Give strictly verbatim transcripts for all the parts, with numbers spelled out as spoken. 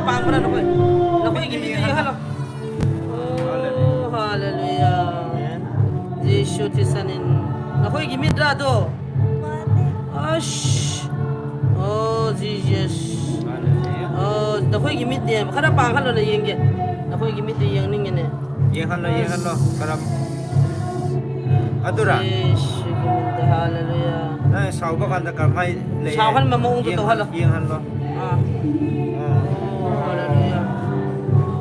Pang mara nakhoi. Nakhoi gimit tu yeng halo. Oh, hallelujah. Jesu thisan in. Nakhoi gimit ra tu. Ash. Oh, Jesus. Oh, nakhoi gimit tu. Khara pang halo na yeng ge. Nakhoi gimit tu yeng ning ne. Yeng halo, yeng halo. Karam. Adura. Jesu gimit tu. Hallelujah. Na sao ba kan da karam hai le. Sao han ma mong tu to halo. Yeng halo. Ah. Oh, hallelujah.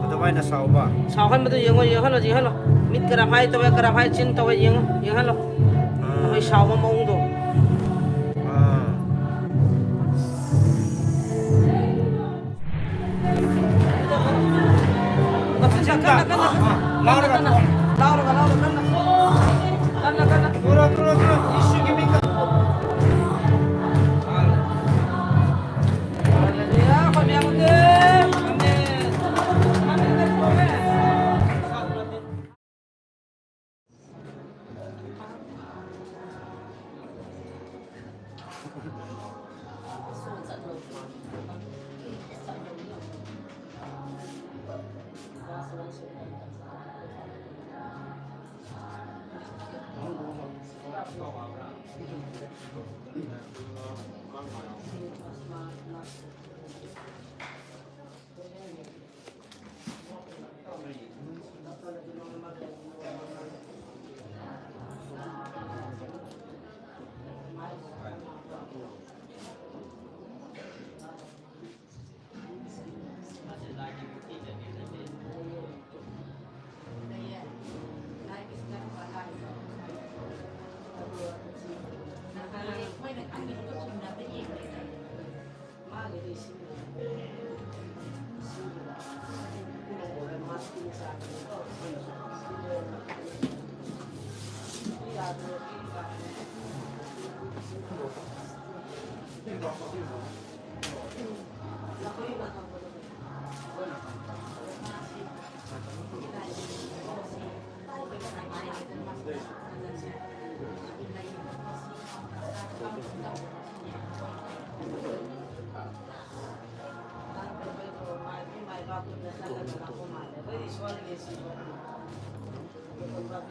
Atu mai na sao ba. Sao han ma tu yeng o, yeng halo, yeng halo. Mit karam hai to, karam hai chin to, yeng, yeng halo. Ah. Hoi sao ma mong tu. Ah. Kanna, kanna, kanna. Louder ka, louder ka, kanna. Kanna, kanna. Tura, tura, tura. Jesu gimit tu. Hallelujah. Amen. Amen. Amen.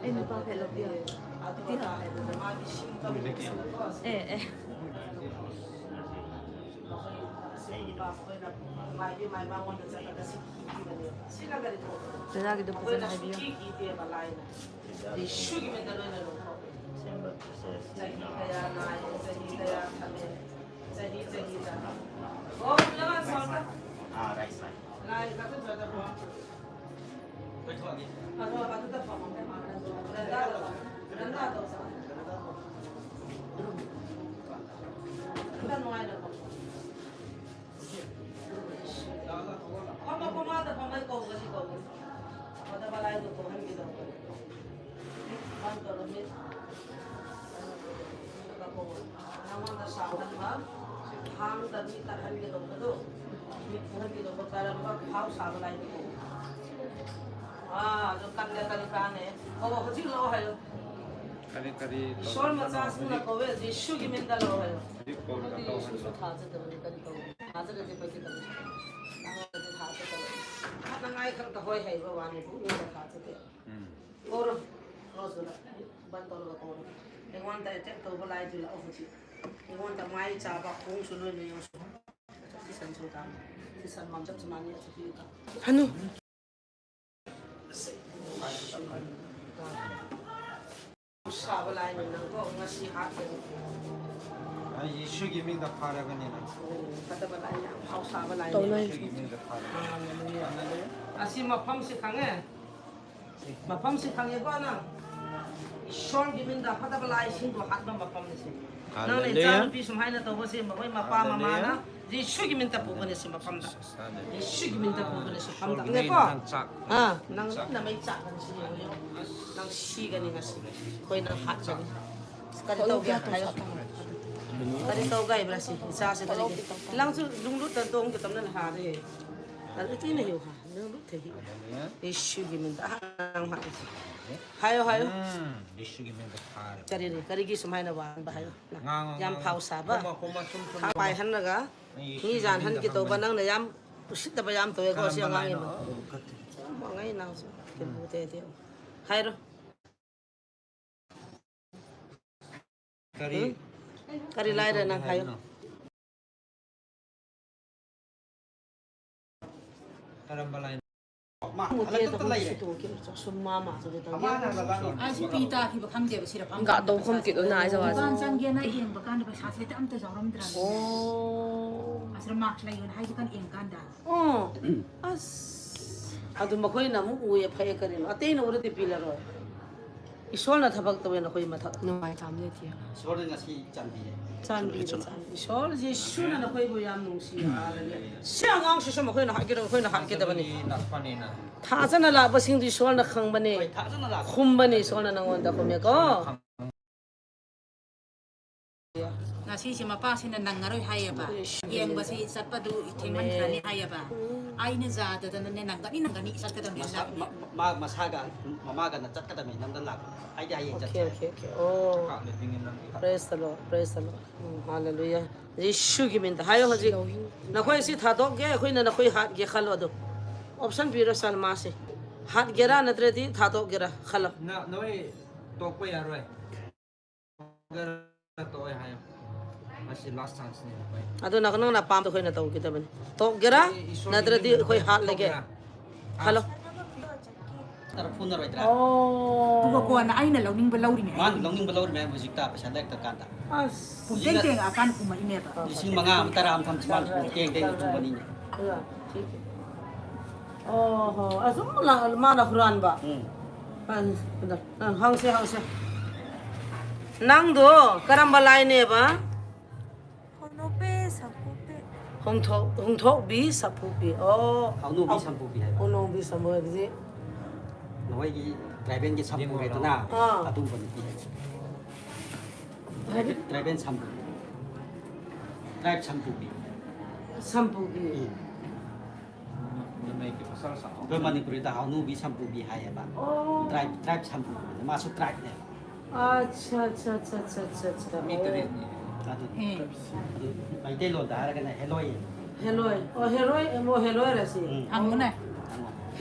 Eh, nupa phei lo tia. Tia. Eh, eh. Tia ki tu pusan hai tia. Kari, kari, ꯏꯁ꯭ꯋꯔ ꯃꯆꯥꯁꯤꯡꯅ ꯀꯧꯋꯦ, ꯖꯤꯁꯨꯒꯤ ꯃꯤꯡꯗ ꯂꯧ ꯍꯥꯏꯌꯣ꯫ ꯍꯧꯖꯤꯛ ꯀꯧꯔꯒ ꯑꯗꯨꯗꯤ ꯂꯧ ꯍꯥꯏꯕ꯫ ꯌꯦꯁꯨꯁꯨ ꯊꯥꯖꯗꯕꯅꯤ, ꯀꯔꯤ ꯇꯧꯅꯤ? ꯊꯥꯖꯔꯗꯤ ꯐꯒꯦ ꯇꯧꯅꯤ꯫ ꯊꯥꯖꯅꯉꯥꯏ ꯈꯛꯇ ꯍꯣꯏ ꯍꯥꯏꯕ ꯋꯥꯅꯤ, ꯄꯨꯛꯅꯤꯡꯗ ꯊꯥꯖꯗꯦ꯫ ꯎꯝ꯫ ꯀꯧꯔꯣ, ꯔꯣꯖꯨꯅ ꯕꯟ ꯇꯧꯔꯒ ꯀꯧꯔꯣ꯫ ꯑꯩꯉꯣꯟꯗ ꯑꯦꯇꯦꯛ ꯇꯧꯕ ꯂꯥꯏꯗꯨ ꯂꯥꯛꯑꯣ ꯍꯧꯖꯤꯛ꯫ ꯑꯩꯉꯣꯟꯗ ꯃꯥꯏ ꯆꯥꯕ ꯈꯣꯡꯁꯨ ꯂꯣꯏꯅ ꯌꯣꯟꯁꯨ꯫ ꯊꯤꯁꯟꯁꯨ ꯇꯥꯃꯤ꯫ ꯊꯤꯁꯟ ꯃꯝꯆꯞ ꯆꯨꯃꯥꯅꯤ ꯑꯁꯨ ꯄꯤꯌꯨ ꯇꯥ꯫ ꯍꯅꯨ꯫ ꯁꯥꯕ ꯂꯥꯏꯅꯤ ꯅꯪꯀꯣ, ꯉꯁꯤ ꯍꯥꯠꯀꯅꯤ꯫ ꯑꯩ ꯌꯦꯁꯨꯒꯤ ꯃꯤꯡꯗ ꯐꯥꯔꯕꯅꯤ ꯅꯪ꯫ ꯐꯠꯇꯕ ꯂꯥꯏ ꯌꯥꯝ ꯐꯥꯎ ꯁꯥꯕ ꯂꯥꯏꯅꯤ꯫ ꯇꯧꯅꯩ꯫ ꯌꯦꯁꯨꯒꯤ ꯃꯤꯡꯗ ꯐꯥꯔꯕꯅꯤ꯫ ꯍꯜꯂꯦꯂꯨꯌꯥ꯫ ꯑꯁꯤ ꯃꯐꯝꯁꯤ ꯈꯪꯉꯦ? ꯃꯐꯝꯁꯤ ꯈꯪꯉꯦꯀꯣ ꯅꯪ? ꯏꯁꯣꯔꯒꯤ ꯃꯤꯡꯗ ꯐꯠꯇꯕ ꯂꯥꯏꯁꯤꯡꯕꯨ ꯍꯥꯠꯄ ꯃꯐꯝꯅꯤ ꯁꯤ꯫ ꯅꯪꯅ ꯍꯜꯂꯦꯂꯨꯌꯥ꯫ ꯏꯆꯥꯅꯨꯄꯤ ꯁꯨꯃꯥꯏꯅ ꯇꯧꯕꯁꯦ ꯃꯈꯣꯏ ꯃꯄꯥ ꯍꯜꯂꯦꯂꯨꯌꯥ꯫ ꯃꯃꯥꯅ ꯌꯦꯁꯨꯒꯤ ꯃꯤꯡꯗ ꯄꯨꯒꯅꯤ ꯁꯤ ꯃꯐꯝꯗ꯫ ꯍꯜꯂꯦꯂꯨꯌꯥ꯫ ꯌꯦꯁꯨꯒꯤ ꯃꯤꯡꯗ ꯄꯨꯒꯅꯤ ꯁꯤ ꯃꯐꯝꯗ꯫ ꯁꯣꯔꯒꯤ ꯈꯪꯉꯦꯀꯣ? ꯅꯪ ꯆꯥꯛ-, ꯑꯥ, ꯅꯪ ꯆꯥꯛ꯫ ꯅꯪ ꯃꯩ ꯆꯥꯛꯀꯅꯤ ꯁꯤ ꯌꯦꯡꯉꯣ꯫ ꯅꯪ ꯁꯤꯒꯅꯤ ꯉꯁꯤ꯫ ꯑꯩꯈꯣꯏ ꯅꯪ ꯍꯥꯠꯀꯅꯤ꯫ ꯀꯔꯤ ꯇꯧꯒꯦ ꯍꯥꯏꯌꯣ꯫ ꯀꯔꯤ ꯇꯧꯒꯦ ꯍꯥꯏꯕ꯭ꯔꯥ ꯁꯤ? ꯏꯆꯥꯁꯤ ꯀꯔꯤꯒꯤ? ꯂꯪꯁꯨ ꯂꯨꯡꯂꯨꯠꯇ ꯇꯣꯡꯒꯦ ꯇꯝꯅ ꯍꯥꯔꯦ꯫ ꯅꯪ ꯏꯇꯤꯅ ꯌꯦꯡꯉꯨ ꯍꯥ꯫ ꯅꯪ ꯂꯨꯠ ꯊꯦꯍꯤ꯫ ꯌꯦꯁꯨꯒꯤ ꯃꯤꯡꯗ ꯑꯍꯥꯡ ꯍꯥꯠꯂꯁꯤ꯫ ꯍꯥꯏꯌꯣ, ꯍꯥꯏꯌꯣ꯫ ꯎꯝ, ꯌꯦꯁꯨꯒꯤ ꯃꯤꯡꯗ ꯐꯥꯔꯦ꯫ ꯀꯔꯤꯅꯣ? ꯀꯔꯤꯒꯤ ꯁꯨꯃꯥꯏꯅ ꯋꯥꯍꯟꯕ ꯍꯥꯏꯌꯣ? ꯉꯥꯡꯉꯣ, ꯌꯥꯝ ꯉꯥꯡꯉꯣ꯫ ꯐꯥꯎ ꯁꯥꯕ꯫ ꯈꯨꯝꯃꯣ, ꯈꯨꯝꯃꯣ, ꯁꯨꯝ, ꯁꯨꯝ ꯊꯥ ꯈꯨꯝꯃꯣ꯫ ꯄꯥꯏꯍꯟꯂꯒ ꯅꯪ ꯌꯦꯁꯨꯒꯤ ꯃꯤ ꯖꯥꯟ ꯃꯤꯡꯗ ꯍꯟꯒꯦ ꯇꯧꯕ ꯍꯪꯕꯅꯤ꯫ ꯅꯪꯅ ꯌꯥꯝ Usittaba jam toh e ko, sia ngang e ma. Mo ngai nang su. Ke bu te te. Hai ro. Kari. Kari lai re nang hai ro. Karamba lai. Mu te to ko si to ke so mama so de ta. Ai si pi ta ki ba kham de ba si ra pam. Ga to khom kit na ai sa wa. Kan sang ge na eng ba kan ba sa se ta am ta jong ram dran. Oh. Asra mak lai yon hai kan eng kan da. Oh, as. Adu makhoi na mu u e phai ka rin. Atei na ura te pi la ro. Isol na thabak to na khoi ma tha. No mai kam le tia. Isol na si chan bi. Chan bi chan. Isol Jesu na na khoi bu yam nung si. Hallelujah. Sia ngang si so makhoi na ha ki ro khoi na ha ki da bani. Tha sa na la ba sing di sol na khang bani. Khum bani sol na nang on da khum e ko. Nga si si mapa si na nang ngaroi hai ba. Yeng ba si sat pa du i theng man khani hai ba. Ai ne ja da da ne nang ga ni nang ga ni sat ka da ne la. Ma ma sa ga mama ga na chat ka da me nam da la. Ai da hai chat. Okay, okay, okay. Oh. Praise the Lord. Praise the Lord. Mm, hallelujah. Jesu ki min ta. Hai ho ji. Na khoi si tha dok ge, khoi na na khoi hat ge khalo do. Option pi ro san ma si. Hat ge ra na tre di tha dok ge ra khalo. Na noi tok pa ya roi. Ado na nang na pam to khoi na to kita bani. Tok gera, na tre di khoi hat lege. Hello. Tar phone na roi tra. Oh. Tuba ko na ai na lo ning ba lo ri me. Man lo ning ba lo ri me music ta pa sa lek ta kan ta. As. Kum teng teng a kan kum ma ine ba. Ising manga am taram tham chman kum teng teng tu bani. Oho, asum la mana huran ba. Hmm. Hang se, hang se. Nang do, karamba lai ne ba? Hono pe, sapu pe. Hong thok, hong thok bi, sapu bi. Oh. Hono bi, sapu bi hai ba. Hono bi, sapu bi. Noi ki, tribe ki sapu bi to na. Ah. Atu ban ki. Tribe, tribe sapu. Tribe sapu bi. Sapu bi. Hmm. Numei ki pasal sa. Ko Manipuri ta hau nu bi sampu bi hai ba. Oh. Tribe, tribe sampu. Ma su tribe ne. Acha, acha, acha, acha, acha, acha. Mi teri ni. Atu. Hmm. Bai te lo da ra kana heloi. Heloi. Oh, heloi, mo heloi ra si. Hmm. Ang mo na.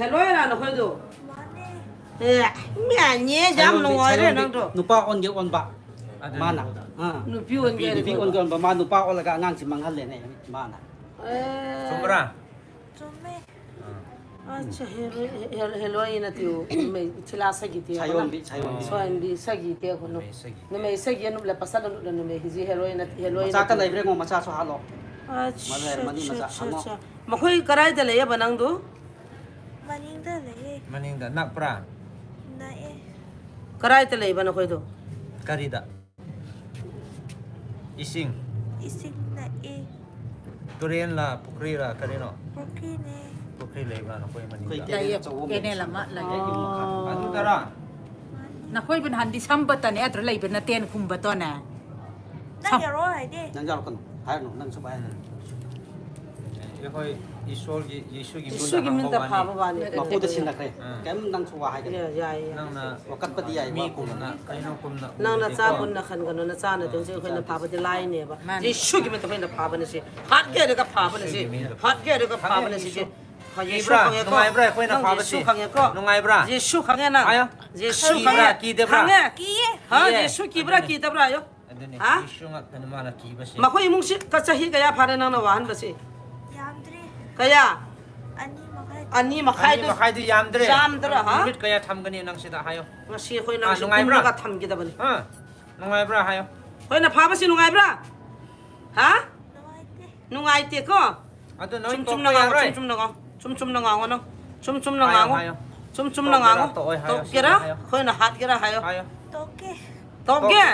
Heloi ra na khoi do. Eh, mi a nye jam lo ngoi re nang to. Nupa on ge on ba. Mana. Ha. Nupi on ge. Nupi on ge on ba ma nupa on la ka ngang chi mang hal le ne. Mana. Eh. Sumra. Chume. Acha, heloi, heloi na tiu, numei, thila sagi tiu. Chayon bi, chayon bi. Chayon bi, sagi tiu ko no. Numei sagi. Numei sagi, num le pasal num le numei hiji heloi na, heloi na tiu. Macha ka lai bre ngo, macha so halo. Acha, acha, acha. Makhoi karai da lei ba nang do? Maning da lei. Maning da, nak pra? Na e. Karai da lei ba nakhoi do? Kari da. Ising. Ising na e. Turen la, pukri la, kari no? Pukri ne. Pukri lei ba nakhoi mani. Koi la ye, kene lama la ye. Adu tara. Nakhoi bin handi sambata ne, atra lei bin na ten kumbata ne. Nang yaro hai de. Nang yaro kan, hai no, nang subai. Eikhoi Isol ki, Jesu ki, Jesu ki min ta phaba bani. Mapu ta sin na kre. Kem nang suwa hai. Ya, ya, ya. Nang na wakat pa di ai mi kum na, kai nang kum na. Nang na cha bun na khan kano, na cha na teng se khoi na phaba di lai ne ba. Jesu ki min ta khoi na phaba na si. Hat ge de ka phaba na si. Hat ge de ka phaba na si. Ha Jesu khang ye ko. Nungai bra, khoi na phaba si. Jesu khang ye ko. Nungai bra. Jesu khang ye nang. Ayo. Jesu khang ye. Ki de bra. Khang ye. Ki ye. Ha Jesu ki bra ki de bra yo. Aduni, ha? Isu nga kanima na ki ba si. Makhoi imung si, kacha hi kaya phare nang na wahan ba si? Yamdri. Kaya? Ani makhai. Ani makhai tu. Ani makhai tu yamdri. Yamdri, ha? Limit kaya tham kani nang sida hayo. Nga si khoi nang si nungai bra. Kum na ka tham kita bani. Ha? Nungai bra hayo. Khoi na pha ba si nungai bra? Ha? Nungai te. Nungai te ko? Chum chum na ngang, chum chum na ngang, chum chum na ngang no. Chum chum na ngang. Chum chum na ngang. Tok kira, khoi na hat kira hayo. Tok ke. Tok ke.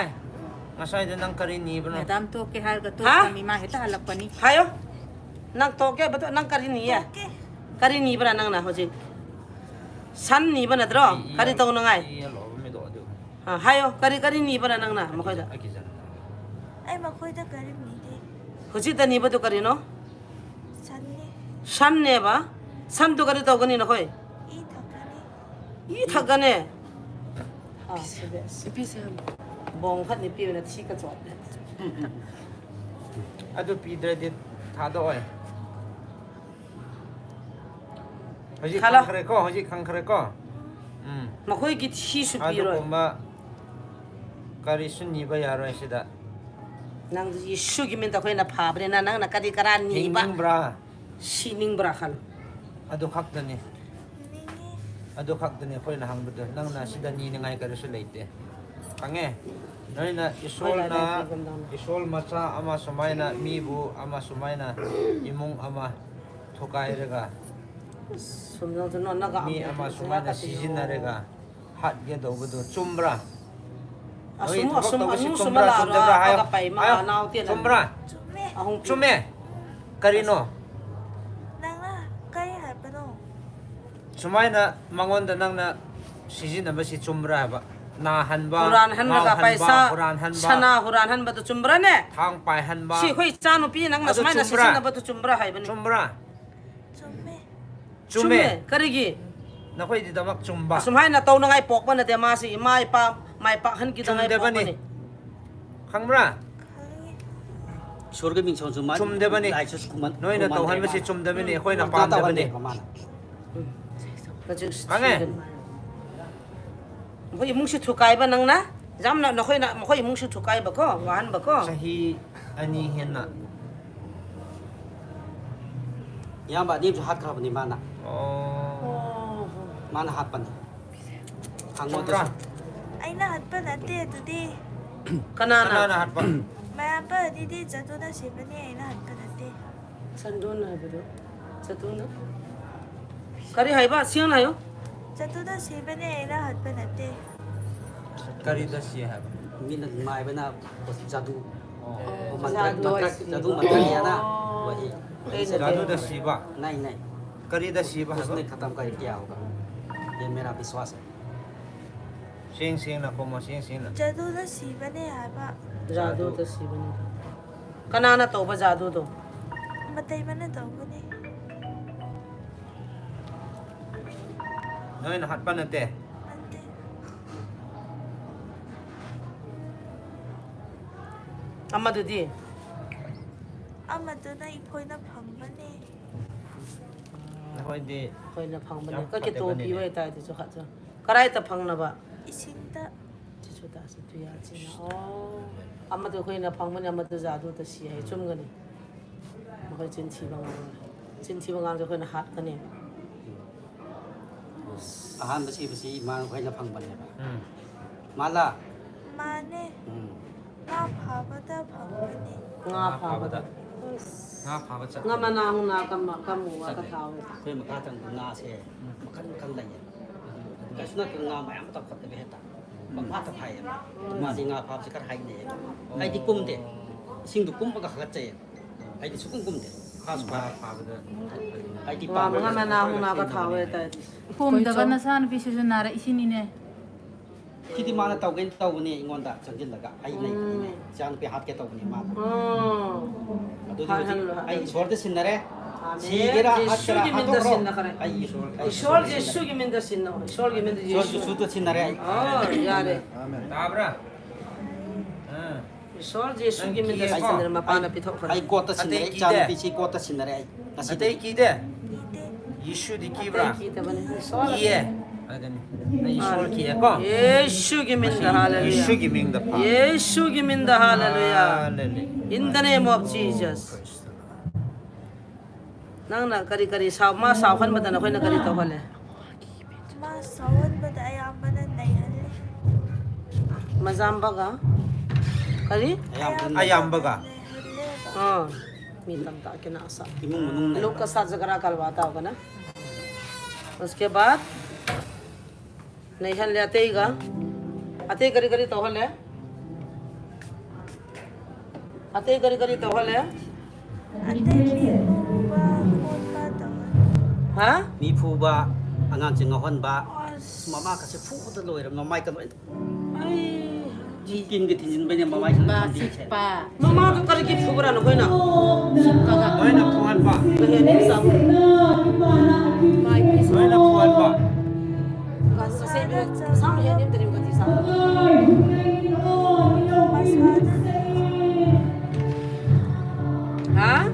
Ngasai de nang kari ni ba no. Madam tok ke har ka tok kami ma heta halap pani. Hayo. Nang tok ke ba to nang kari ni ya. Kari ni ba nang na hojin. San ni ba na dro. Kari to na ngai. Ha, hayo, kari, kari ni ba na nang na, makhoi da. Ai, makhoi da kari ni de. Huchi da ni ba tu kari no? San ne. San ne ba? San tu kari to kani nakhoi? I thak kani. I thak kani. Ah, si be. Ipi se ham. Bong khat ni pi na thi ka chot. Adu pi dre dit tha do oi. ꯍꯧꯖꯤꯛ ꯈꯪꯈ꯭ꯔꯦꯀꯣ, ꯍꯧꯖꯤꯛ ꯈꯪꯈ꯭ꯔꯦꯀꯣ꯫ ꯎꯝ꯫ ꯃꯈꯣꯏꯒꯤ ꯊꯤꯁꯨ ꯄꯤꯔꯣꯏ꯫ ꯑꯗꯨꯒꯨꯝꯕ ꯀꯔꯤꯁꯨ ꯅꯤꯕ ꯌꯥꯔꯣꯏ ꯁꯤꯗ꯫ ꯅꯪ ꯌꯤꯁꯨꯒꯤ ꯃꯤꯡꯗ ꯑꯩꯈꯣꯏꯅ ꯐꯕꯅꯤꯅ ꯅꯪꯅ ꯀꯔꯤ ꯀꯔꯥ ꯅꯤꯕ? ꯍꯤꯡꯅꯤꯡꯕ꯭ꯔꯥ? ꯁꯤꯅꯤꯡꯕ꯭ꯔꯥ ꯈꯜꯂꯨ꯫ ꯑꯗꯨ ꯈꯛꯇꯅꯤ꯫ ꯑꯗꯨ ꯈꯛꯇꯅꯤ ꯑꯩꯈꯣꯏꯅ ꯍꯪꯕꯗꯨ꯫ ꯅꯪꯅ ꯁꯤꯗ ꯅꯤꯅꯤꯡꯉꯥꯏ ꯀꯔꯤꯁꯨ ꯂꯩꯇꯦ꯫ ꯈꯪꯉꯦ? ꯅꯣꯏꯅ ꯏꯁꯣꯔꯅ, ꯏꯁꯣꯔ ꯃꯆꯥ ꯑꯃ ꯁꯨꯃꯥꯏꯅ ꯃꯤꯕꯨ ꯑꯃ ꯁꯨꯃꯥꯏꯅ ꯏꯃꯨꯡ ꯑꯃ ꯊꯨꯒꯥꯏꯔꯒ, ꯃꯤ ꯑꯃ ꯁꯨꯃꯥꯏꯅ ꯁꯤꯖꯤꯟꯅꯔꯒ ꯍꯥꯠꯀꯦ ꯇꯧꯕꯗꯨ ꯆꯨꯝꯕ꯭ꯔꯥ? ꯅꯣꯏ ꯊꯕꯛ ꯇꯧꯕꯁꯤ ꯆꯨꯝꯕ꯭ꯔꯥ, ꯆꯨꯝꯗꯕ꯭ꯔꯥ ꯍꯥꯏꯌꯣ꯫ ꯍꯥꯏꯌꯣ꯫ ꯆꯨꯝꯕ꯭ꯔꯥ? ꯆꯨꯝꯃꯦ꯫ ꯆꯨꯝꯃꯦ꯫ ꯀꯔꯤꯅꯣ? ꯅꯪꯅ ꯀꯔꯤ ꯍꯥꯏꯕꯅꯣ? ꯁꯨꯃꯥꯏꯅ ꯃꯉꯣꯟꯗ ꯅꯪꯅ ꯁꯤꯖꯤꯟꯅꯕꯁꯤ ꯆꯨꯝꯕ꯭ꯔꯥ ꯍꯥꯏꯕ? ꯅꯥꯍꯟꯕ, ꯍꯨꯔꯥꯟꯍꯟꯕꯒ ꯉꯥꯎꯍꯟꯕ, ꯄꯩꯁꯥ, ꯍꯨꯔꯥꯟꯍꯟꯕ, ꯁꯅꯥ ꯍꯨꯔꯥꯟꯍꯟꯕꯗꯨ ꯆꯨꯝꯕ꯭ꯔꯥꯅꯦ? ꯊꯥꯡ ꯄꯥꯏꯍꯟꯕ꯫ ꯁꯤ ꯑꯩꯈꯣꯏ ꯏꯆꯥꯅꯨꯄꯤ ꯅꯪꯅ ꯑꯗꯨ ꯁꯨꯃꯥꯏꯅ ꯆꯨꯝꯕ꯭ꯔꯥ? ꯁꯤꯖꯤꯟꯅꯕꯗꯨ ꯆꯨꯝꯕ꯭ꯔꯥ ꯍꯥꯏꯕꯅꯤ꯫ ꯆꯨꯝꯕ꯭ꯔꯥ? ꯆꯨꯝꯃꯦ꯫ ꯆꯨꯝꯃꯦ꯫ ꯀꯔꯤꯒꯤ? ꯅꯈꯣꯏꯒꯤꯗꯃꯛ ꯆꯨꯝꯕ꯫ ꯑꯁꯨꯝꯍꯥꯏꯅ ꯇꯧꯅꯉꯥꯏ ꯄꯣꯛꯄ ꯅꯠꯇꯦ, ꯃꯥꯁꯤ ꯏꯃꯥ ꯏꯄꯥ ꯃꯥꯏ ꯄꯥꯛꯍꯟꯈꯤꯅꯉꯥꯏ ꯆꯨꯝꯗꯕꯅꯤ꯫ ꯄꯣꯛꯄꯅꯤ꯫ ꯈꯪꯕ꯭ꯔꯥ? ꯈꯪꯉꯦ꯫ ꯏꯁꯣꯔꯒꯤ ꯃꯤꯡ ꯁꯣꯟꯁꯨ ꯃꯥ ꯆꯨꯝꯗꯕꯅꯤ꯫ ꯂꯥꯏꯁꯨ ꯈꯨꯃꯟ-, ꯅꯣꯏꯅ ꯈꯨꯃꯟꯗꯦ ꯇꯧꯍꯟꯕꯁꯤ ꯃꯥꯅ꯫ ꯆꯨꯝꯗꯕꯅꯤ, ꯑꯩꯈꯣꯏꯅ ꯃꯥ ꯄꯥꯝꯗꯕꯅꯤ꯫ ꯇꯧꯍꯟꯗꯦꯕ ꯃꯥꯅ꯫ ꯎꯝ꯫ ꯍꯧꯖꯤꯛ ꯈꯪꯉꯦ? ꯊꯤꯒꯅꯤ꯫ ꯃꯈꯣꯏ ꯏꯃꯨꯡꯁꯤ ꯊꯨꯒꯥꯏꯕ ꯅꯪꯅ? ꯌꯥꯝꯅ ꯅꯈꯣꯏꯅ, ꯃꯈꯣꯏ ꯏꯃꯨꯡꯁꯨ ꯊꯨꯒꯥꯏꯕꯀꯣ, ꯋꯥꯍꯟꯕꯀꯣ? ꯆꯍꯤ ꯑꯅꯤ ꯍꯦꯟꯅ꯫ ꯏꯌꯥꯝꯕ ꯑꯅꯤꯁꯨ ꯍꯥꯠꯈ꯭ꯔꯕꯅꯤ ꯃꯥꯅ꯫ ꯑꯣ꯫ ꯃꯥꯅ ꯍꯥꯠꯄꯅꯤ꯫ ꯍꯪꯉꯣ ꯆꯨꯝꯕ꯭ꯔꯥ? ꯑꯗꯨꯁꯨ꯫ ꯑꯩꯅ ꯍꯥꯠꯄ ꯅꯠꯇꯦ ꯑꯗꯨꯗꯤ꯫ ꯀꯅꯥꯅ? ꯀꯅꯥꯅ ꯍꯥꯠꯄ? ꯃꯌꯥꯝꯕ ꯑꯅꯤꯗꯤ ꯖꯥꯗꯨꯅ ꯁꯤꯕꯅꯤ, ꯑꯩꯅ ꯍꯥꯠꯄ ꯅꯠꯇꯦ꯫ ꯆꯟꯗꯣꯟ ꯍꯥꯏꯕꯗꯣ꯫ ꯆꯟꯗꯣꯟꯅ? ꯀꯔꯤ ꯍꯥꯏꯕ? ꯁꯦꯡꯅ ꯍꯥꯏꯌꯣ꯫ ꯆꯟꯗꯣꯟꯅ ꯁꯤꯕꯅꯦ, ꯑꯩꯅ ꯍꯥꯠꯄ ꯅꯠꯇꯦ꯫ ꯀꯔꯤꯗ ꯁꯤ ꯍꯥꯏꯕ? ꯃꯤꯅ ꯃꯥꯏꯕꯅ ꯖꯥꯗꯨ꯫ ꯑꯣ꯫ ꯃꯟꯇ꯭ꯔ, ꯖꯥꯗꯨ ꯃꯟꯇ꯭ꯔ, ꯍꯥꯏꯁꯤ꯫ ꯖꯥꯗꯨ ꯃꯟꯇ꯭ꯔ ꯀꯤꯌꯥ ꯅꯥ, ꯑꯣ꯫ ꯋꯥꯍꯤ꯫ ꯀꯔꯤꯗ ꯁꯤꯕ? ꯅꯍꯤ, ꯅꯍꯤ꯫ ꯀꯔꯤꯗ ꯁꯤꯕ ꯍꯥꯏꯕ? उसने खत्म कर दिया होगा। ये मेरा विश्वास है। ꯁꯦꯡ ꯁꯦꯡꯅ ꯈꯨꯝꯃꯣ, ꯁꯦꯡ ꯁꯦꯡꯅ꯫ ꯖꯥꯗꯨꯗ ꯁꯤꯕꯅꯦ ꯍꯥꯏꯕ꯫ ꯖꯥꯗꯨꯗ ꯁꯤꯕꯅꯦ꯫ ꯀꯅꯥꯅ ꯇꯧꯕ ꯖꯥꯗꯨꯗꯣ? ꯃꯇꯩꯃꯅ ꯇꯧꯕꯅꯦ꯫ ꯅꯣꯏꯅ ꯍꯥꯠꯄ ꯅꯠꯇꯦ? ꯅꯠꯇꯦ꯫ ꯑꯃꯗꯨꯗꯤ? ꯑꯃꯗꯨꯅ ꯑꯩꯈꯣꯏꯅ ꯐꯪꯕꯅꯦ꯫ ꯅꯈꯣꯏꯗꯤ ꯑꯩꯈꯣꯏꯅ ꯐꯪꯕꯅꯦ꯫ ꯌꯥꯝ ꯀꯛꯀꯦ ꯐꯠꯇꯕꯅꯤꯅꯦ꯫ ꯇꯣꯄꯤꯕ ꯍꯥꯏꯇꯥꯔꯗꯤ ꯆꯨꯈꯠ ꯆꯨ꯫ ꯀꯗꯥꯏꯗ ꯐꯪꯅꯕ? ꯏꯁꯤꯡꯗ꯫ ꯆꯤꯁꯨ ꯇꯥꯁꯨ ꯇꯨꯌꯥ ꯆꯤꯅ꯫ ꯑꯣ꯫ ꯑꯃꯗꯨ ꯑꯩꯈꯣꯏꯅ ꯐꯪꯕꯅꯦ, ꯑꯃꯗꯨ ꯖꯥꯗꯨꯗ ꯁꯤ ꯍꯥꯏ꯫ ꯆꯨꯝꯒꯅꯤ꯫ ꯃꯈꯣꯏ ꯆꯤꯟ ꯊꯤꯕ ꯉꯥꯡꯂꯣꯏ꯫ ꯆꯤꯟ ꯊꯤꯕ ꯉꯥꯡꯁꯦ ꯑꯩꯈꯣꯏꯅ ꯍꯥꯠꯀꯅꯤ꯫ ꯑꯍꯥꯟꯕ ꯁꯤꯕꯁꯤ ꯏꯃꯥ ꯃꯈꯣꯏꯅ ꯐꯪꯕꯅꯦꯕ꯫ ꯎꯝ꯫ ꯃꯥꯂꯥ? ꯃꯥꯅꯦ꯫ ꯎꯝ꯫ ꯉꯥ ꯐꯥꯕꯗ ꯐꯪꯕꯅꯦ꯫ ꯉꯥ ꯉꯥ ꯐꯥꯕꯗ꯫ ꯐꯥꯕꯗ꯫ ꯑꯁ꯫ ꯉꯥ ꯐꯥꯕ ꯆꯠꯄꯅꯦ꯫ ꯉꯥ ꯃꯅꯥ ꯍꯨꯅꯥ ꯀꯝ-, ꯀꯝꯃꯨꯕ ꯆꯠꯂꯦ꯫ ꯀꯊꯥꯎꯋꯦ꯫ ꯑꯩꯈꯣꯏ ꯃꯈꯥ ꯊꯪꯕ ꯉꯥꯁꯦ ꯎꯝ꯫ ꯃꯈꯜ ꯃꯈꯜ ꯂꯩꯌꯦ꯫ ꯀꯩꯁꯨ ꯅꯠꯇꯅ ꯉꯥ ꯃꯌꯥꯝ ꯇꯧꯈꯠꯂꯒ ꯍꯦꯛꯇ ꯄꯪꯐꯥꯗ ꯐꯥꯏꯌꯦꯕ꯫ ꯃꯥꯗꯤ ꯉꯥ ꯐꯥꯕꯁꯦ ꯈꯔ ꯍꯩꯅꯩꯌꯦꯕ꯫ ꯑꯩꯗꯤ ꯀꯨꯝꯗꯦ꯫ ꯏꯁꯤꯡꯗꯨ ꯀꯨꯝꯃꯒ ꯍꯥꯒꯠꯆꯩꯌꯦꯕ꯫ ꯑꯩꯗꯤ ꯁꯨꯛꯀꯨꯝ ꯀꯨꯝꯗꯦ꯫ ꯐꯥꯁꯨ ꯐꯥ-, ꯐꯥꯕꯗ꯫ ꯑꯩꯗꯤ ꯉꯥ ꯄꯥꯝꯃꯦ꯫ ꯃꯅꯥ ꯍꯨꯅꯥ ꯀꯊꯥꯎꯋꯦ ꯇꯥꯏ꯫ ꯐꯨꯝꯗꯕ ꯅꯆꯥꯅꯨꯄꯤꯁꯤꯁꯨ ꯅꯥꯔꯛꯏꯁꯤꯅꯤꯅꯦ꯫ ꯁꯤꯗꯤ ꯃꯥꯅ ꯇꯧꯒꯦꯅ ꯇꯧꯕꯅꯦ ꯑꯩꯉꯣꯟꯗ ꯆꯪꯁꯤꯜꯂꯒ꯫ ꯑꯩ ꯂꯩꯇꯕꯅꯦ꯫ ꯎꯝ꯫ ꯏꯆꯥꯅꯨꯄꯤ ꯍꯥꯠꯀꯦ ꯇꯧꯕꯅꯦ ꯃꯥꯅ꯫ ꯎꯝ꯫ ꯑꯗꯨꯗꯤ ꯍꯧꯖꯤꯛ ꯐꯥꯍꯜꯂꯣ, ꯑꯩ ꯍꯥꯏ꯫ ꯏꯁꯣꯔꯗ ꯁꯤꯟꯅꯔꯦ꯫ ꯑꯃꯦꯟ꯫ ꯁꯤꯒꯦꯔꯥ, ꯍꯥꯠꯀꯦꯔꯥ, ꯌꯦꯁꯨꯒꯤ ꯃꯤꯡꯗ ꯍꯥꯠꯇꯣꯛꯈ꯭ꯔꯣ꯫ ꯁꯤꯟꯅꯈ꯭ꯔꯦ꯫ ꯑꯩ ꯏꯁꯣꯔ, ꯑꯩ ꯏꯁꯣꯔ ꯏꯁꯣꯔꯗ ꯁꯤꯟꯅꯔꯦ꯫ ꯌꯦꯁꯨꯒꯤ ꯃꯤꯡꯗ ꯁꯤꯟꯅꯧ꯫ ꯏꯁꯣꯔꯒꯤ ꯃꯤꯡꯗ ꯏꯁꯣꯔ ꯌꯦꯁꯨ꯫ ꯌꯦꯁꯨꯗ ꯁꯤꯟꯅꯔꯦ ꯑꯩ꯫ ꯑꯣ, ꯌꯥꯔꯦ꯫ ꯑꯃꯦꯟ꯫ ꯇꯥꯕ꯭ꯔꯥ? ꯑꯥ꯫ ꯏꯁꯣꯔ ꯌꯦꯁꯨꯒꯤ ꯅꯪ ꯃꯤꯡꯗ ꯀꯤꯌꯦꯀꯣ? ꯁꯤꯟꯅꯔꯦ, ꯃꯄꯥꯅ ꯑꯩ, ꯄꯤꯊꯣꯛꯈ꯭ꯔꯦ꯫ ꯑꯩ ꯀꯣꯠꯇ ꯁꯤꯟꯅꯔꯦ, ꯑꯇꯩ ꯀꯤꯗꯦ? ꯏꯆꯥꯅꯨꯄꯤꯁꯤ ꯀꯣꯠꯇ ꯁꯤꯟꯅꯔꯦ ꯑꯩ꯫ ꯉꯁꯤꯗꯤ꯫ ꯑꯇꯩ ꯀꯤꯗꯦ? ꯀꯤꯗꯦ꯫ ꯌꯦꯁꯨꯗꯤ ꯀꯤꯕ꯭ꯔꯥ? ꯑꯇꯩ ꯀꯤꯗꯕꯅꯦ, ꯏꯁꯣꯔ꯫ ꯀꯤꯌꯦ꯫ ꯑꯗꯨꯅꯤ꯫ ꯅꯪ ꯏꯁꯣꯔ ꯀꯤꯌꯦꯀꯣ? ꯌꯦꯁꯨꯒꯤ ꯃꯤꯡꯗ, ꯍꯥꯂꯦꯂꯨꯌꯥ꯫ ꯌꯦꯁꯨꯒꯤ ꯃꯤꯡꯗ ꯐꯥ-, ꯌꯦꯁꯨꯒꯤ ꯃꯤꯡꯗ, ꯍꯥꯂꯦꯂꯨꯌꯥ꯫ ꯍꯥꯂꯦꯂꯨꯌꯥ꯫ In the name of Jesus. Praise the Lord. ꯅꯪꯅ ꯀꯔꯤ ꯀꯔꯤ ꯁꯥꯎ-, ꯃꯥ ꯁꯥꯎꯍꯟꯕꯗ ꯅꯈꯣꯏꯅ ꯀꯔꯤ ꯇꯧꯍꯜꯂꯦ? ꯃꯥ ꯁꯥꯎꯍꯟꯕꯗ ꯑꯌꯥꯝꯕꯅ ꯅꯩꯍꯜꯂꯦ꯫ ꯃꯖꯥꯝꯕꯒ? ꯀꯔꯤ? ꯑꯌꯥꯝꯕꯅ ꯑꯌꯥꯝꯕꯒ꯫ ꯅꯩꯍꯜꯂꯦꯕ꯫ ꯑꯥ, ꯃꯤ ꯇꯝ ꯇꯥꯛꯀꯦꯅ ꯑꯁꯥ꯫ ꯏꯃꯨꯡ ꯃꯅꯨꯡ ꯅꯩꯕ꯫ लोग का साथ झगड़ा करवाता होगा ना? उसके बाद? ꯅꯩꯍꯜꯂꯦ ꯑꯇꯩꯒ꯫ ꯑꯇꯩ ꯀꯔꯤ ꯀꯔꯤ ꯇꯧꯍꯜꯂꯦ? ꯑꯇꯩ ꯀꯔꯤ ꯀꯔꯤ ꯇꯧꯍꯜꯂꯦ? ꯑꯇꯩ ꯃꯤ ꯐꯨꯕ ꯈꯣꯠꯄ ꯇꯧꯍꯜꯂꯦ꯫ ꯍꯥ? ꯃꯤ ꯐꯨꯕ, ꯑꯉꯥꯡꯁꯤꯡ ꯉꯥꯎꯍꯟꯕ꯫ ꯑꯁ꯫ ꯃꯃꯥ ꯀꯁꯦ ꯐꯨꯕꯗ ꯂꯣꯏꯔꯦ, ꯃꯃꯥꯏ ꯀ ꯂꯣꯏ꯫ ꯑꯩ꯫ ꯇꯤꯟꯒ ꯊꯤꯟꯖꯤꯟꯕꯩꯅꯦ ꯃꯃꯥꯏꯁꯤꯡ ꯊꯝꯕꯤꯁꯦ꯫ ꯃꯃꯥꯗꯨ ꯀꯔꯤꯒꯤ ꯐꯨꯕ꯭ꯔꯥ ꯅꯈꯣꯏꯅ? ꯅꯣꯏꯅ ꯐꯨꯍꯟꯕ꯫ ꯅꯣꯏꯅ ꯐꯨꯍꯟꯕ꯫ ꯍꯥ?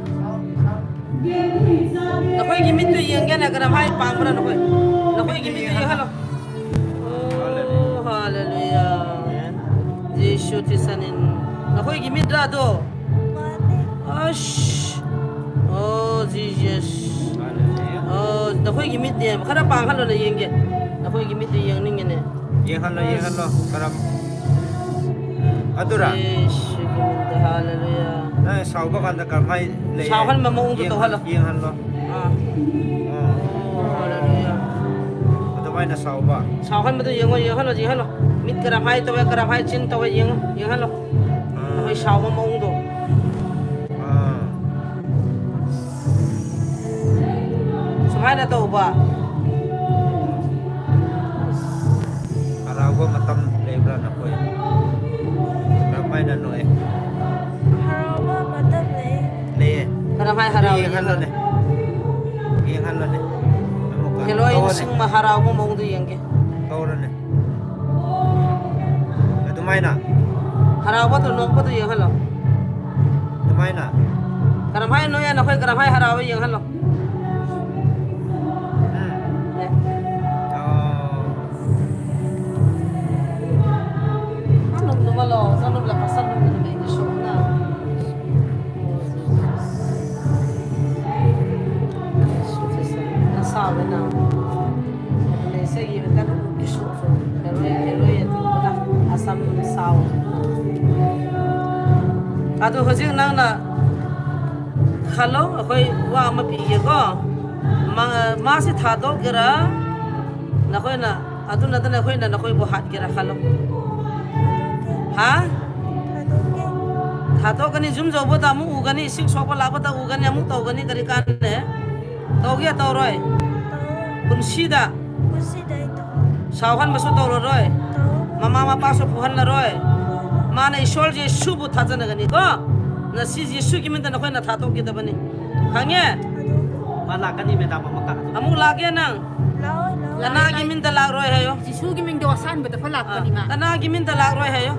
ꯅꯈꯣꯏꯒꯤ ꯃꯤꯠꯇꯨ ꯌꯦꯡꯒꯦꯅ ꯀꯔꯝ Hai pang bra nakhoi. Nakhoi kimit yeng halo. Oh, hallelujah. Jesu thisan in. Nakhoi kimit ra do. Ash. Oh, Jesus. Oh, nakhoi kimit de. Khara pang halo na yeng ge. Nakhoi kimit de yeng ning ne. Yeng halo, yeng halo. Karam. Adura. Jesu kimit de, hallelujah. Na sao ba kan da karam hai le. Sao han ma mong tu to halo. Yeng halo. Ah. Oh, hallelujah. Atumai na sao ba. Sao han ma tu yeng, yeng halo, yeng halo. Mit karam hai to, karam hai chin to, yeng, yeng halo. Ah. Hoi sao ma mong tu. Ah. Sumai na to ba. Harauba matam leibra nakhoi. Ramai na noi. Harauba matam lei. Lei. Karam hai harau. Yeng halo ne. Yeng halo ne. Heloi sing ma harauba mong tu yeng ke. Tau ne. Atumai na. Harauba tu nong pa tu yeng halo. Atumai na. Karam hai noi ya nakhoi karam hai harauba yeng halo. Hmm. Eh. Oh. Anum num alo, anum la pasal num num ni so na. Na sao na. Nei sei yi kan ki su su. Heloi, heloi ya tu na. Asam sao. Atu hojing nang na. Khalo, akhoi wa ma pi ye ko. Ma, ma si tha to kira. Nakhoi na, atu na ta nakhoi na, nakhoi bo hat kira khalo. Ha? Tha to kani jum jo bo ta mu u kani, sik sok bo la bo ta u kani, amu to kani kari kan ne. To ge to roi. Kun si da. Sao han ma su to lo roi. Mama mapa su phu han la roi. Mana Isol Jesu bu tha chana kani ko. Na si Jesu kimin ta nakhoi na tha to kita bani. Khange? Ma la kani me da mama ka. Amu la ke nang. Kana kimin ta la roi hayo. Jesu kimin ta san ba ta pha la kani ma. Kana kimin ta la roi hayo.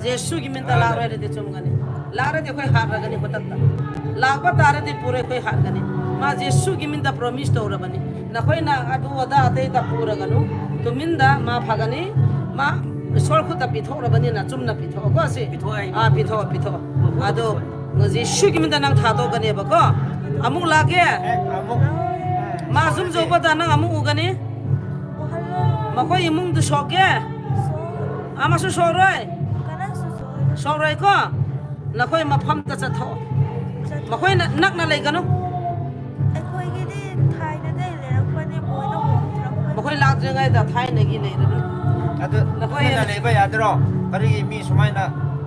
Jesu kimin ta la roi de chom kani. La re de khoi hat ra kani ko ta ta. La ba ta re de pure khoi hat kani. Ma Jesu kimin ta promise to ra bani. Nakhoi na adu ada ate ta pura kanu. Tumin da ma pha kani. Ma Isol khu ta pitho ra bani na chum na pitho ko si. Pitho ai. Ah, pitho, pitho. Adu. Nga Jesu kimin ta nang tha to kani ba ko. Amu la ke. Eh, amu. Ma jum jo ba ta nang amu u kani. Makhoi imung tu sok ke. Ama su sok roi. Sok roi ko. Nakhoi mapham ta chat tho. Makhoi na, nak na lei kanu. Makhoi lak jeng ai ta thai na gi lei na. Atu, nakhoi na lei ba ya dro. Kari mi sumai na.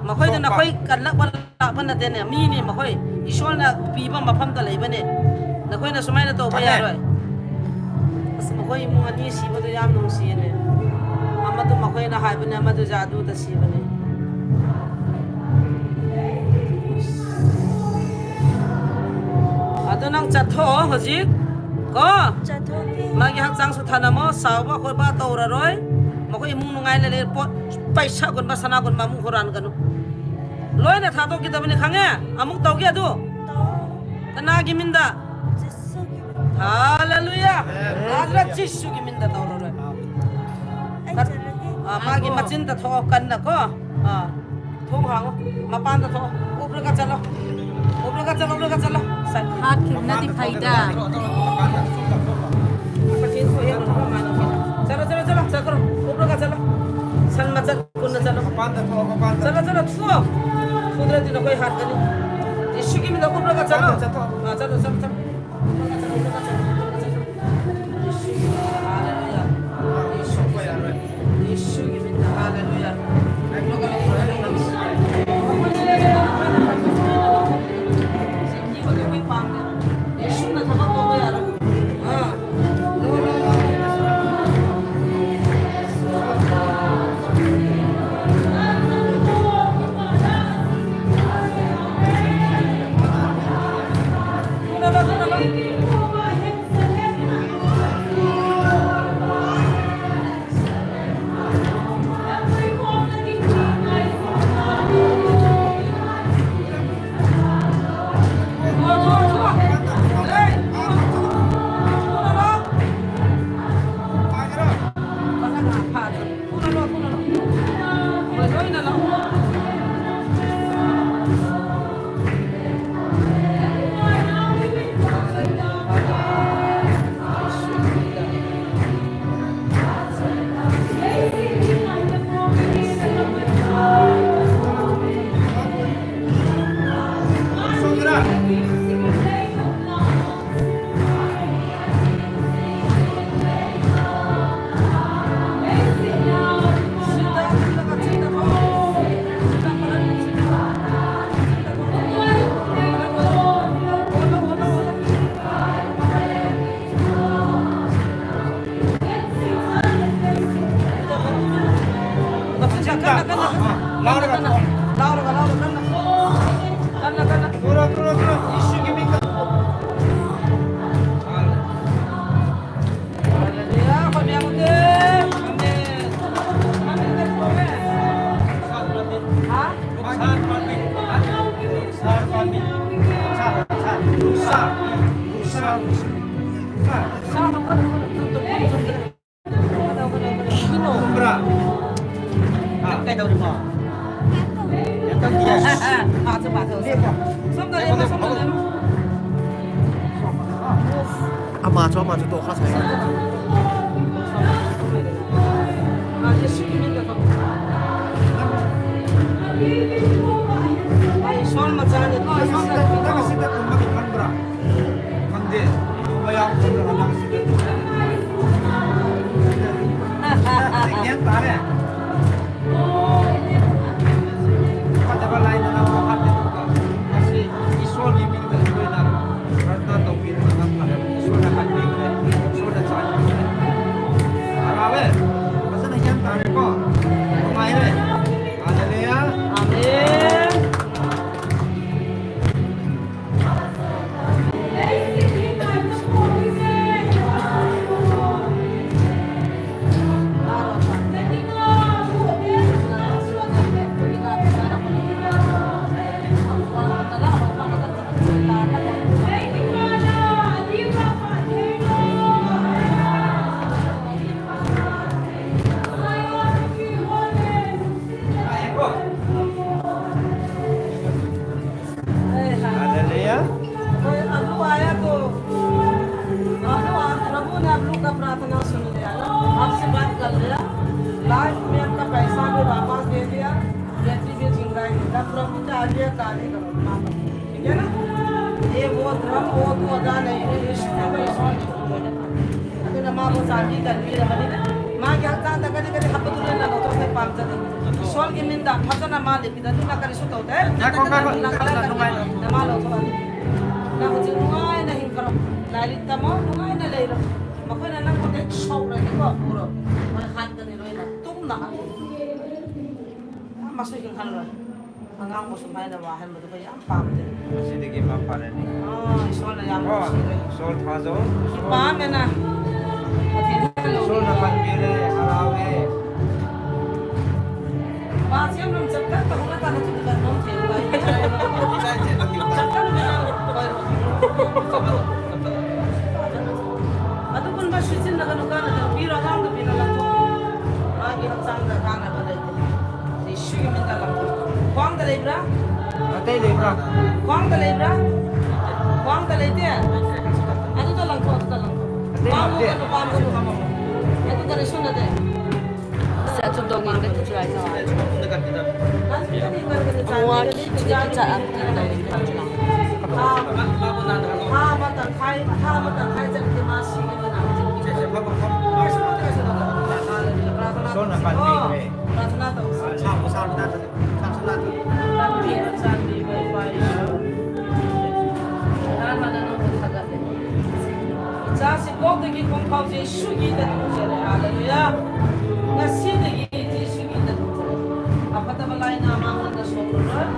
Makhoi na nakhoi kan lak ba lak ba na te ne. Mi ni makhoi. Isol na pi ba mapham ta lei ba ne. Nakhoi na sumai na to ba ya roi. As makhoi imung ani si ba to yam nung si ne. Ama tu makhoi na hai ba ne, ama tu jadu ta si ba ne. Atu nang chat tho, hojik. Ko? Chat tho ki. Magi hak chang su thana mo, sao ba khoi ba to ra roi. Makhoi imung nungai le le pot, paisa gun ba sana gun ba mu khoran kanu. Loi na tha to kita bani khange, amu to ki adu. To. Kana kimin ta. Jesu kimin ta. Hallelujah. Amen. Adra Jesu kimin ta to ra roi. Ai, chat lagi. Ah, magi machin ta tho kan na ko. Ah. Thong hang, mapan ta tho. Upra ka chalo. Upra ka chalo, upra ka chalo. Sai. Hat kim na ti phai da. Chalo, chalo, chalo, chalo. Upra ka chalo. San ma chalo, kun na chalo. Mapan ta tho, mapan ta. Chalo, chalo, tho. Kudra ti na khoi hat kani. Jesu kimin ta upra ka chalo. Mapan ta tho. Ah, chalo, chalo, chalo. Kanna, kanna, kanna. Louder, louder, kanna. Kanna, kanna. Tura, tura, tura. Jisu ki min ta. Hallelujah. Amen. Amen. Ha? Ama chu, ama chu toh kha sai. Amen. Hallelujah. कोई अबू आया तो, अबू आ-, प्रभु ने अबू का प्रार्थना सुन लिया ना, आपसे बात कर लिया। लाइफ में आपका पैसा भी वापस दे दिया, बेटी भी जिंदा है। प्रभु के आगे कार्य करो, ठीक है ना? ये वो धर्म, वो तो अदा नहीं है, ये शिक्षा का विश्वास नहीं है। ꯑꯗꯨꯅ ꯃꯥꯕꯨ ꯆꯥꯟꯕꯤ ꯀꯟꯕꯤꯔꯕꯅꯤꯅ, ꯃꯥꯒꯤ ꯍꯛꯆꯥꯡꯗ ꯀꯔꯤ ꯀꯔꯤ ꯍꯥꯄꯛꯇꯨꯅ ꯂꯧꯊꯣꯛꯄ ꯄꯥꯝꯖꯗꯦ꯫ ꯏꯁꯣꯔꯒꯤ ꯃꯤꯡꯗ ꯐꯖꯅ ꯃꯥ ꯂꯦꯞꯄꯤꯔꯗꯨꯅ ꯀꯔꯤꯁꯨ ꯇꯧꯗꯦ꯫ ꯉꯥꯏꯈꯣ, ꯉꯥꯏꯈꯣ, ꯉꯥꯏꯈꯣ, ꯉꯥꯏꯈꯣ꯫ ꯃꯥ ꯂꯧꯊꯣꯛꯑꯅꯤ꯫ ꯅꯪ ꯍꯧꯖꯤꯛ ꯅꯨꯡꯉꯥꯏꯅ ꯍꯤꯡꯈ꯭ꯔꯣ꯫ ꯂꯥꯏꯔꯤꯛ ꯇꯝꯃꯣ, ꯅꯨꯡꯉꯥꯏꯅ ꯂꯩꯔꯣ꯫ ꯃꯈꯣꯏꯅ ꯅꯪꯕꯨ ꯍꯦꯛ ꯁꯧꯔꯗꯤꯀꯣ, ꯄꯨꯔꯣ꯫ ꯃꯣꯏ ꯍꯥꯠꯀꯅꯤ ꯂꯣꯏꯅ꯫ ꯇꯨꯝꯅ ꯍꯥꯠꯀꯅꯤ꯫ ꯑꯃꯁꯨ ꯍꯤꯡꯍꯜꯂꯣꯏ꯫ ꯑꯉꯥꯡꯕꯨ ꯁꯨꯃꯥꯏꯅ ꯋꯥꯍꯟꯕꯗꯨ ꯑꯩꯈꯣꯏ ꯌꯥꯝ ꯄꯥꯝꯗꯦ꯫ ꯉꯁꯤꯗꯒꯤ ꯃꯥ ꯐꯔꯅꯤ꯫ ꯑꯥ, ꯏꯁꯣꯔꯅ ꯌꯥꯝ ꯀꯣ, ꯅꯨꯡꯁꯤꯔꯦ꯫ ꯏꯁꯣꯔ ꯊꯥꯖꯧ꯫ ꯏꯄꯥꯝꯃꯦꯅ꯫ ꯏꯁꯣꯔꯅ ꯀꯟꯕꯤꯔꯦ, ꯍꯔꯥꯎꯋꯦ꯫ ꯃꯥ ꯁꯦꯝꯂꯝ ꯆꯠꯀꯟ ꯇꯧꯔꯒ ꯅꯠꯇ꯭ꯔꯒ ꯅꯣꯡ ꯊꯦꯡꯕ꯫ ꯆꯠꯀꯟ ꯍꯣꯏ꯫ ꯑꯗꯨꯒꯨꯝꯕ ꯁꯤꯖꯤꯟꯅꯒꯅꯨ, ꯀꯥꯟꯅꯗꯕ ꯄꯤꯔꯣ, ꯑꯉꯥꯡꯗ ꯄꯤꯔꯣ, ꯂꯪꯊꯣꯛ꯫ ꯃꯥꯒꯤ ꯍꯛꯆꯥꯡꯗ ꯀꯥꯟꯅꯕ ꯂꯩꯇꯦ꯫ ꯌꯦꯁꯨꯒꯤ ꯃꯤꯡꯗ ꯂꯪꯊꯣꯛ꯫ ꯈ꯭ꯋꯥꯡꯗ ꯂꯩꯕ꯭ꯔꯥ? ꯑꯇꯩ ꯂꯩꯕ꯭ꯔꯥ? ꯈ꯭ꯋꯥꯡꯗ ꯂꯩꯕ꯭ꯔꯥ? ꯈ꯭ꯋꯥꯡꯗ ꯂꯩꯇꯦ? ꯑꯗꯨꯗ ꯂꯪꯊꯣꯛ, ꯑꯗꯨꯗ ꯂꯪꯊꯣꯛ꯫ ꯑꯇꯩ ꯍꯥꯞꯇꯦ? ꯄꯥꯝꯒꯅꯨ, ꯄꯥꯝꯒꯅꯨ꯫ ꯑꯗꯨ ꯀꯔꯤꯁꯨ ꯅꯠꯇꯦ꯫ ꯁꯦ, ꯑꯗꯨꯝ ꯇꯧꯒꯦ, ꯀꯔꯤ ꯇꯧꯁꯤꯔꯥ ꯍꯥꯏꯁꯦ? ꯀꯔꯤ ꯇꯧꯁꯤꯔꯥ? ꯑꯃꯨꯛ ꯋꯥ ꯈꯤꯇꯪ ꯈꯤꯇꯪ ꯆꯥꯛ ꯑꯃ ꯈꯤꯇꯪ ꯇꯧꯒꯦ, ꯀꯔꯤ ꯇꯧꯁꯤꯔꯥ? ꯊꯥ ꯑꯃ ꯇꯪꯈꯥꯏ, ꯊꯥ ꯑꯃ ꯇꯪꯈꯥꯏ ꯆꯠꯂꯗꯤ ꯃꯥ ꯁꯤꯒꯅꯤ ꯅꯥꯕ ꯆꯠꯂꯗꯤ꯫ ꯁꯦ, ꯁꯦ, ꯐꯝ, ꯐꯝ, ꯐꯝ꯫ ꯄ꯭ꯔꯥꯊꯅꯥ ꯇꯧꯁꯤ꯫ ꯁꯣꯝꯅ ꯄꯥꯟꯕꯤꯈ꯭ꯔꯦ꯫ ꯄ꯭ꯔꯥꯊꯅꯥ ꯇꯧꯁꯤ꯫ ꯁꯥ, ꯁꯥ, ꯁꯥ, ꯁꯥ, ꯁꯥ, ꯁꯥ꯫ ꯇꯥꯛꯄꯤꯕ ꯆꯥꯟꯕꯤꯕ ꯏꯄꯥ ꯏꯁꯣꯔ꯫ ꯏꯍꯥꯟ ꯍꯥꯟꯅ ꯅꯪꯕꯨ ꯊꯥꯒꯠꯂꯦ꯫ ꯏꯆꯥꯁꯤ ꯄꯣꯛꯇꯒꯤ ꯈꯣꯡꯐꯥꯎ ꯖꯤꯁꯨꯒꯤꯗ ꯊꯝꯖꯔꯦ꯫ ꯍꯥꯂꯦꯂꯨꯌꯥ꯫ ꯉꯁꯤꯗꯒꯤ ꯖꯤꯁꯨꯒꯤꯗ ꯊꯝꯖꯔꯦ꯫ ꯑꯐꯠꯇꯕ ꯂꯥꯏꯅ ꯃꯉꯣꯟꯗ ꯁꯣꯛꯂꯔꯣꯏ꯫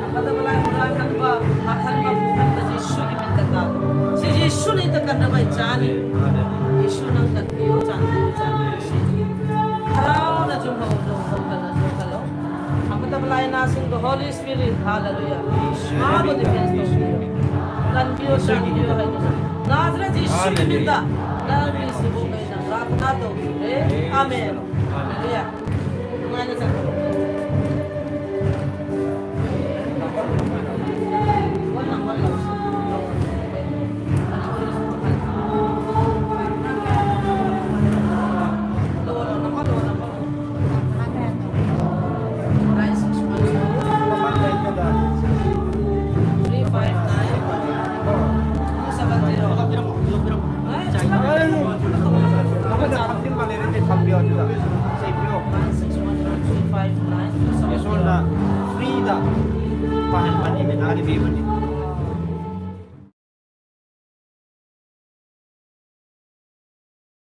ꯑꯐꯠꯇꯕ ꯂꯥꯏ ꯍꯨꯔꯥꯟ ꯈꯟꯕ, ꯍꯥꯠꯍꯟꯕ, ꯄꯨꯍꯟꯕ ꯖꯤꯁꯨꯒꯤ ꯃꯤꯡꯗ ꯀꯥꯜꯂꯦ꯫ ꯁꯤ ꯖꯤꯁꯨꯅ ꯏꯊꯛ ꯀꯟꯅꯕ ꯏꯆꯥꯅꯤ꯫ ꯖꯤꯁꯨ ꯅꯪ ꯀꯟꯕꯤꯌꯨ, ꯆꯥꯟꯕꯤꯌꯨ, ꯆꯥꯟꯕꯤꯌꯨ꯫ ꯍꯔꯥꯎꯅ ꯌꯨꯝ ꯍꯧꯔꯣ, ꯍꯧꯒꯠꯂꯣ, ꯍꯧꯒꯠꯂꯣ꯫ ꯑꯐꯠꯇꯕ ꯂꯥꯏꯅꯥꯁꯤꯡꯗꯣ, Holy Spirit, hallelujah. ꯃꯥꯕꯨ defense ꯇꯧꯕꯤꯌꯨ꯫ ꯀꯟꯕꯤꯌꯨ, ꯆꯥꯟꯕꯤꯌꯨ ꯍꯥꯏꯗꯨꯅ꯫ ꯅꯥꯖꯔꯦꯠ ꯖꯤꯁꯨꯒꯤ ꯃꯤꯡꯗ ꯅꯪꯒꯤ ꯁꯤꯕꯨ ꯑꯩꯅ ꯄ꯭ꯔꯥꯊꯅꯥ ꯇꯧꯕꯤꯔꯦ꯫ ꯑꯃꯦꯟ꯫ ꯍꯥꯂꯦꯂꯨꯌꯥ꯫ ꯅꯨꯡꯉꯥꯏꯅ ꯆꯠꯂꯣ꯫ Free da. Pahan mani, mena di bani.